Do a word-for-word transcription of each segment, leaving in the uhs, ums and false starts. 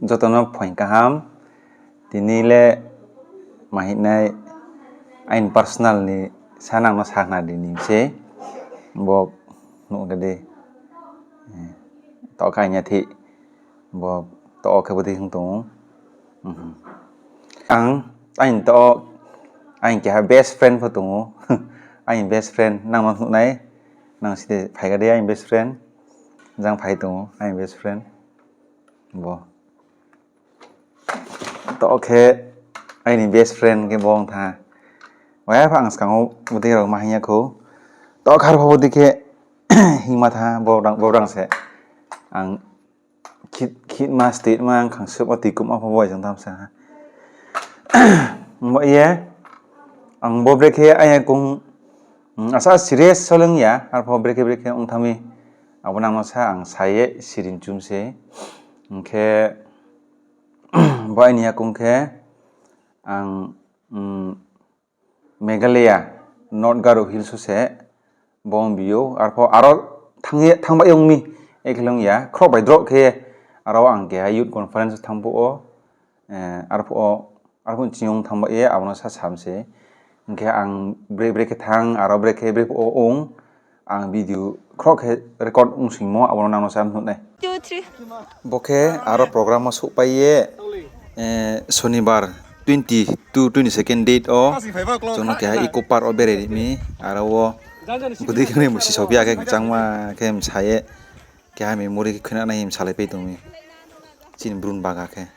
Joto no phoing kaham. Tini le ma hing nai, aini personal ni sa nang no sa khna di ni se. Bo nuh khe di. Taoh khe aini athi. Bo taoh khe bodei hing tong ou. Ang, aini taoh, aini keha best friend pho tong ou. Aini best friend nang no nuh nai. Nang sini phai kha di aini best friend. Jang phai tong ou aini best friend. Bo. Taoh khe aini best friend khe bo ong tha. Waya pha ang skang ou bodei rao ma hing ya khou. Taoh khe arpho bodei khe hingma tha, bo rang, bo rang se. Ang khit, khitma, state ma, ang khang suhma, tui kumma pho bo bai jang tham sa ha. Bo ye, ang bo brekhe aya kung, asa serious soleing ya, arpho brekhe brekhe ong tha mi. Abo nang no sa ang sa ye siring chum se. Hing khe, bo aini yakung khe, ang, Meghalaya, North Garo Hills wo se bo ong bi ou, arpho aro thanng ye, thanng bai ong mi, ekhelong ya, khroh bai droh khe, aro ang keha youth conference thanng phuh wo, arphuh, arphuh ching ong thanng bai ye, abo no sa sam se. Hing khe ang bre, brekhe thanng, aro brekhe, brephuh wo ong, ang video khroh khe record ong singmo, abo no nang no sa nuh nai. Bo khe aro program wo souhpai ye, Sonibar twenty two, twenty second date wo, chung no keha Eco Park wo berai ri mi, aro wo, bodei khe ni musi sophi ya khe kchangma khe msa ye, keha memory khe khuina nai hing salaipai tong mi. Chini Bru ni baga khe.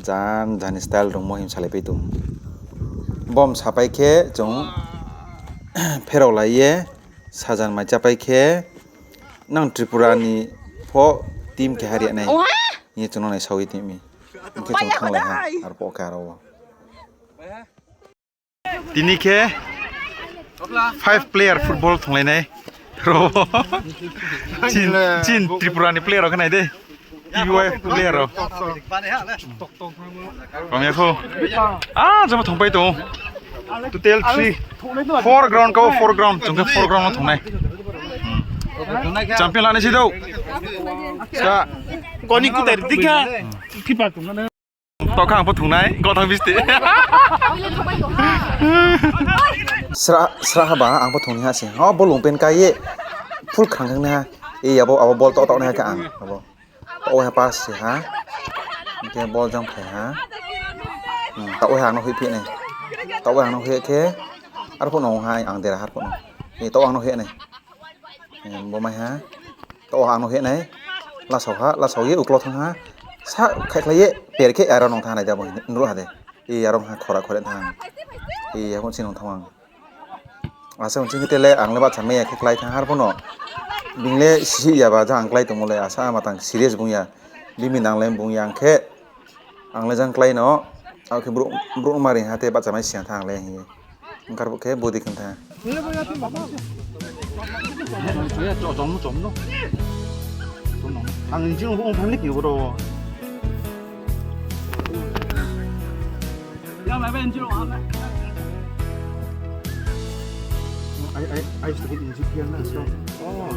Jan, jani style rungmo hing salaipai tong. Bo msapai khe chung pheraolai ye, sajan mai chápai khe, nang Tripura ni pho team keha ri nai. Hing ye chung no naisao ye tong mi. Hing khe chung thannglai ha, arphuh khe aro wo. Tini khe five player football thunglai nai. Ro. Chin, Chin Tripura ni player rao khe nai de. T B Y player rao. Kong ya khou. Ah, jama thungpai tong. Total three, four ground kau, four ground. Chung khe four ground no thungnai. Champion lanai si dou. Sa. Koni kutai ri dikha. Taoh khe ang pho thungnai, gothang bisti. Sra, sra haba ang pho thungni ha se. O, bo long pant kai ye. Full khrang khangnai ha. E, abo, abo ball taoh taoh nai ha khe ang. Abo. Taoh ha pass se ha. Hing khe ball jang phai ha. Taoh ha ang no hoihphi nai. Taoh ha ang no hoih khe. Arphuh no ha ang dera harphuh no. E, taoh ang no hoih nai. Bo mai ha. Taoh ha ang no hoih nai. Lasao ha, lasao ye uklo thanng ha. Sa khaihkhlai ye per khe aro nung thanng nai de abo nruh ha de. E, aro ha khora khore thanng. E, abo chini nung thanng ang. Asa chini tele ang le bahcha mai ya khe klái thanng harphuh no. Bini le sisi ya ba jang klái tongmo le asa matang serious bung ya. Bini nang le bung ya ang khe. Ang le jang klái no, abo khe brouh, brouh no ma ring ha te bahcha mai si ya thanng le hing ye. Ongkar bo khe body khe tha. Ang jing ong thang ni kini boro. I, I, I used to be in G P L na, so. Oh.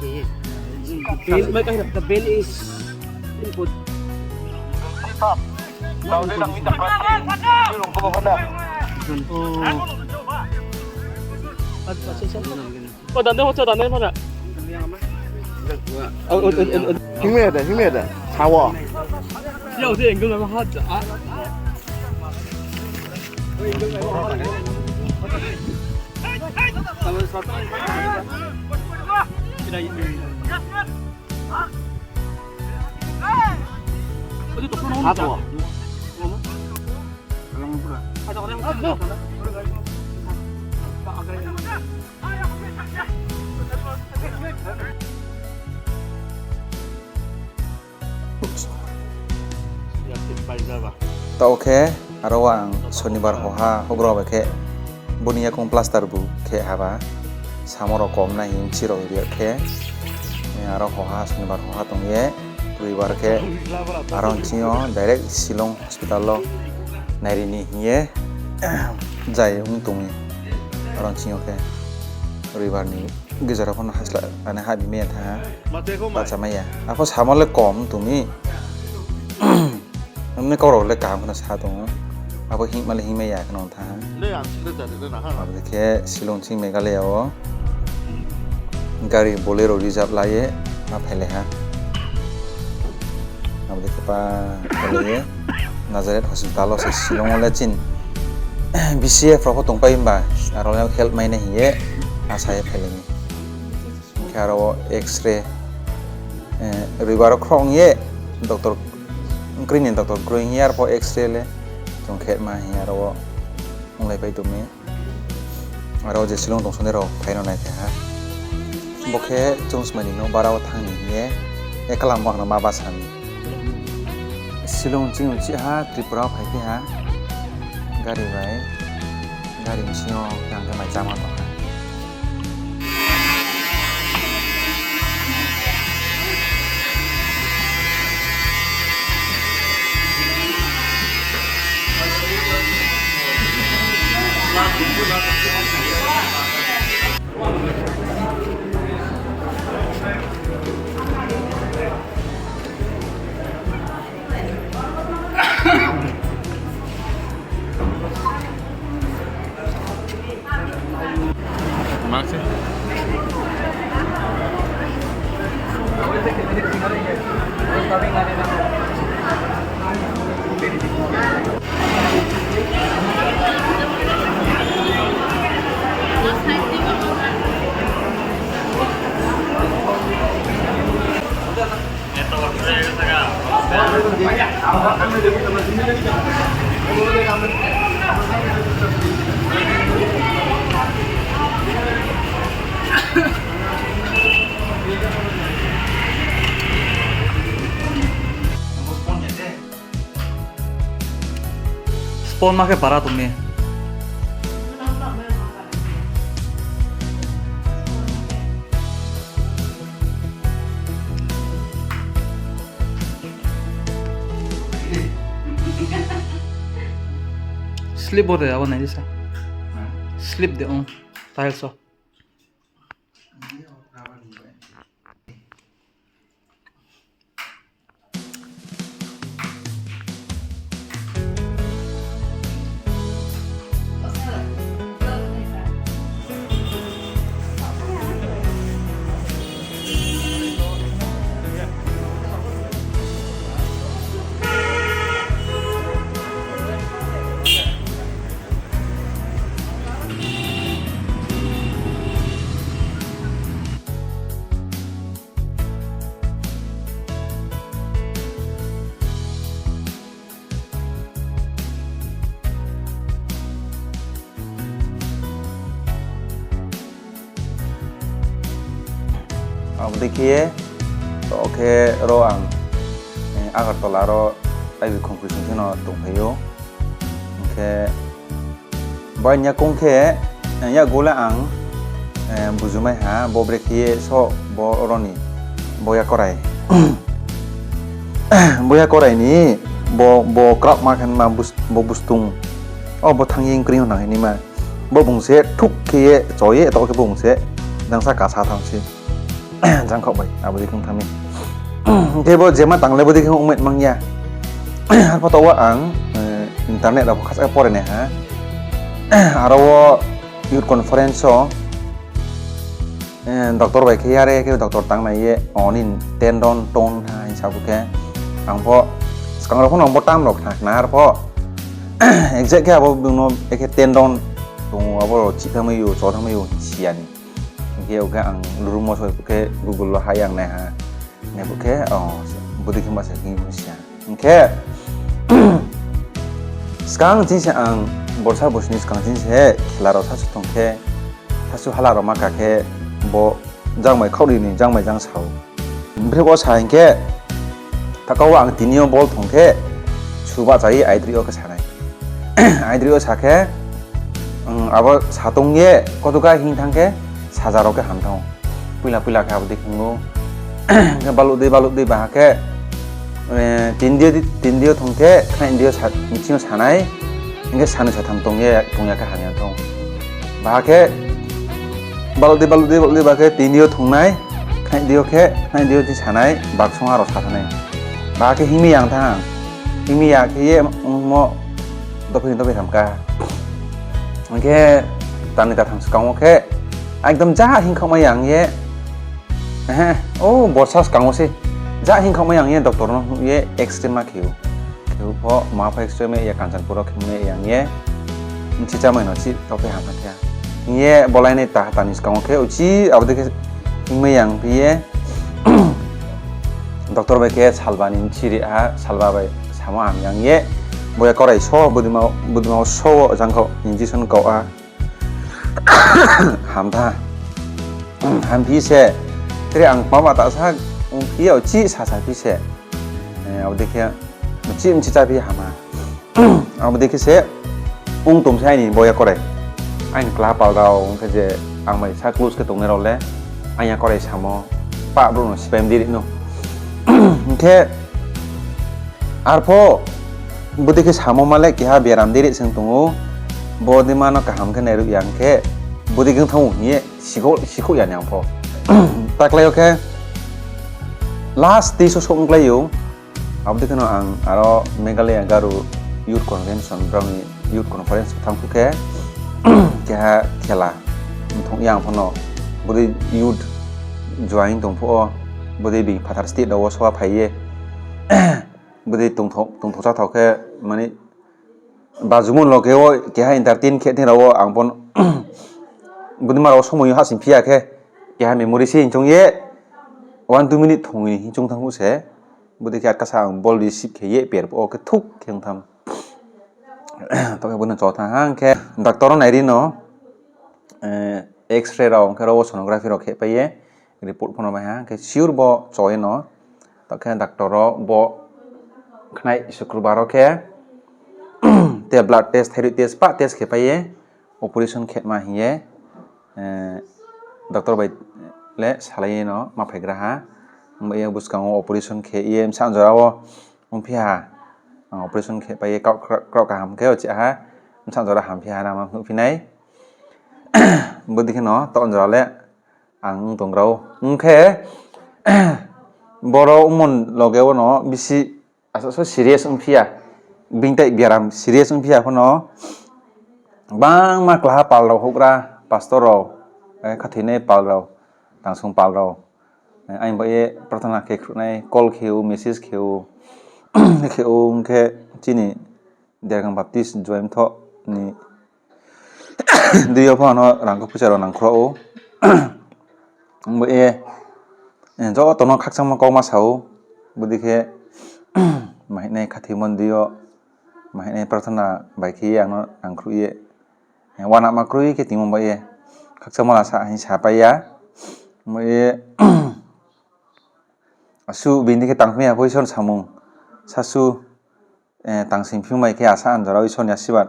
The bell, the bell is input. Oh. Hingmai da, hingmai da. Sawo. Taoh khe, aro ang Sonibar hoha houhgra bai khe, boni yakoung plaster bu khe haba, samo rao kom nai hing si rao ri khe, aro hoha Sonibar hoha tong ye, Roibar khe, aro chini yo direct Shillong hospital wo nairi ni hing ye, zai ong tong mi, aro chini yo khe, Roibar ni Gijor rao pho no hasla, ani ha bimai ya thanng ha. Bahcha mai ya. Arpho samo le kom tong mi. Nini kau rao le kaham kheno sa tong ou. Abo hingma le hingmai ya kheno tha. Abo dei khe Shillong ching Meghalaya wo gari Bolero reserve la ye ma phailai ha. Abo dei khe pa phailai ye Nazareth hospital wo se Shillong wo le chini B C F rao pho tongpai himba, aro le help mai nai hing ye asa ye phailai mi. Hing khe aro wo X-ray, eh, roibar wo khroh ong ye doctor, kroi ni doctor kroi hing ye arpho X-ray le chung khe ma hing ye aro wo onglaipai tong mi. Aro je Shillong tongsonai rao phai no nai khe ha. Bo khe chung smai ni nouh bara wo thanng ni hing ye, e kalam bo ang no ma basa mi. Shillong ching uchih ha Tripura wo phai khe ha. Gari bai, gari bsing yo ang khe mai cháma tong ha. Spoon ma khe bara tong mi. Slip bo de abo nai di sa. Slip de ong. Tiles o. Abo dei khe ye, to khe ro ang, eh, Agartala ro I B Khongkri sing khe no tongphai ou. Hing khe, bo aini yakoung khe, eh, yakgu le ang, eh, bujumai ha, bo brekhe ye so, bo ro ni, bo yakorai. Bo yakorai ni, bo, bo kraohma khe ma bus-, bo bustung. O, bo thanng ye kri hing nang hini ma. Bo bung se thuk khe ye, cho ye, to khe bo bung se, jang sa kasa tham se. Jangkhaoh bai, abo dei khe ong thanng mi. Hing khe bo jema tang le bo dei khe ong mai mang ya. Arpho to wo ang, eh, internet rao pho khasa khe pore nai ha. Aro wo youth conference o, eh, doctor bai khe yare khe doctor tang nai ye, o ni tendon torn ha hing sa phu khe. Ang pho, skang rao pho no bo term rao khna khna arpho. Exact khe abo bung no ekhe tendon tong ou, abo rao chih thanngmai ou, cho thanngmai ou, si ya ni. Hing khe o khe ang lurmo soi khe Google wo ha yang nai ha. Nai bo khe, o, bo dei khe ma se khe si ya. Hing khe, skang ching se ang borsa bosni skang ching se khela rao sasu tong khe, sasu hala rao ma ka khe bo jang bai khaoh ri ni jang bai jang sa ou. Brekhe bo sa hing khe, takau wo ang tini yo ball thong khe, su bahcha ye aidri yo khe sa nai. Aidri yo sa khe, abo sa tong ye, kotuka hing thanng khe, saja rao khe ham thanng ou. Poila poila khe abo dei khe ong ou. Hing khe baluh dei, baluh dei baha khe, eh, tini di yo di, tini di yo thong khe, khnai di yo sa, bsing yo sa nai, hing khe sanoi satham tong ye, tong ya khe hamya thanng ou. Baha khe, baluh dei, baluh dei, baluh dei baha khe tini di yo thong nai, khnai di yo khe, khnai di yo di sa nai, baksong ha rao sa thanng nai. Baha khe hingmi yang thanng. Hingmi ya khe ye ongmo dophi ni dophi tham ka. Hing khe tani tatham skang wo khe ekdom ja hingkhaohmai yang ye, o borsa skang wo se ja hingkhaohmai yang ye doctor no nuh ye X-ray ma khe ou. Khe ou pho ma pho X-ray ma ya, Kanchanpur wo khe ma ya yang ye, bchi chámai no chih tophi ham khe. Hing ye bo lainai taha tani skang wo khe uchih abo dei khe hingmai yang phi ye doctor bai khe salba ni bchi ri ha, salba bai samo ham yang ye, boya korai so, bodima wo so wo jangkhaoh injection kau ha. Hamtha. Hamphi se, tre ang kma ma ta sa, ongphi ya uchih sasa phi se. Abo dei khe, uchih bchi cháphi hama. Abo dei khe se, ong tong se aini boya korai. Aini kla pal rao, ong khe je ang bai sa close khe tongnai rao le, aini korai samo, pah brouh no sipai mdi ri no. Hing khe, arpho, bodei khe samo ma le keha biaram dei ri se ong tong ou, bodei ma no kaham khe nairuh ya hing khe, bodei khe ong thanng ou hing ye sikhouh ya ni ang pho. Taklái yo khe, last stage wo souh ongklái ou, abo dei khe no ang aro Meghalaya Garo Youth Convention, brao ni youth conference thanng phuh khe, keha khela mthong ya ang pho no, bodei youth join tong phuh wo, bodei bini phathar state rao wo soa phai ye, bodei tongthou cháthou khe, mani, bajumo loge wo keha entertain khe thing rao wo ang pho, bodei ma rao somoi yo hahsoing phi ya khe, keha memory se hing choung ye, one two minute thong ni hing choung thanng phuh se, bodei khe atkasa ang ball receive khe ye per phuh wo khe thuk khe ong tham. Tokhe bo no cho thanng ha hing khe doctor wo nairi no, X-ray rao, hing khe ro wo sonography rao khe pai ye, report pho no mai ha, hing khe sure bo cho ye no, tokhe doctor wo bo khnai Sukrubar wo khe, te blood test, thyroid test, pah test khe pai ye, operation khe ma hing ye, doctor bai le salai ye no ma phaigra ha. Ongba ye buskang wo operation khe ye bsa jora wo ongphi ha. Ang operation khe pai ye kraoh kaham khe uchih ha. Bsa jora hamphi ha na ma nuhphi nai. Bodei khe no to jora le ang ong tong rao. Ong khe, boro ongmo loge wo no bisi asa so serious ongphi ya. Bini tai biaram serious ongphi ya pho no, gbangma klaha pal rao, houhgra, pastor rao, khathoinai pal rao, tangsong pal rao, aini bai ye prathana khe khruhnai, call khe ou, message khe ou, khe ou ong khe chini Dergang Baptist Joimthoh ni deing yo pho ano rang khe poicha rao nangkhruh ou. Ongba ye, joto no khakchangmo kauma sa ou, bodei khe, mahinai khathoimo ni deing yo, mahinai prathana bai khe ye ang no nangkhruh ye, uanama kroi khe tongmo bai ye, khakchangmo la sa hing sapai ya. Ongba ye, asuh bini khe tangphimai ya pho Isor ni samung, sasu, tangsoing phimai khe asa anjora Isor ni asirbad,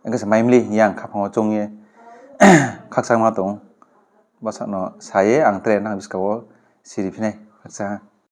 ong khe se maimli hing ye ang khaphang wo choung ye, khakchangma tong ou. Bsa no sa ye ang tre nang buskang wo siri phi nai khakchang ha.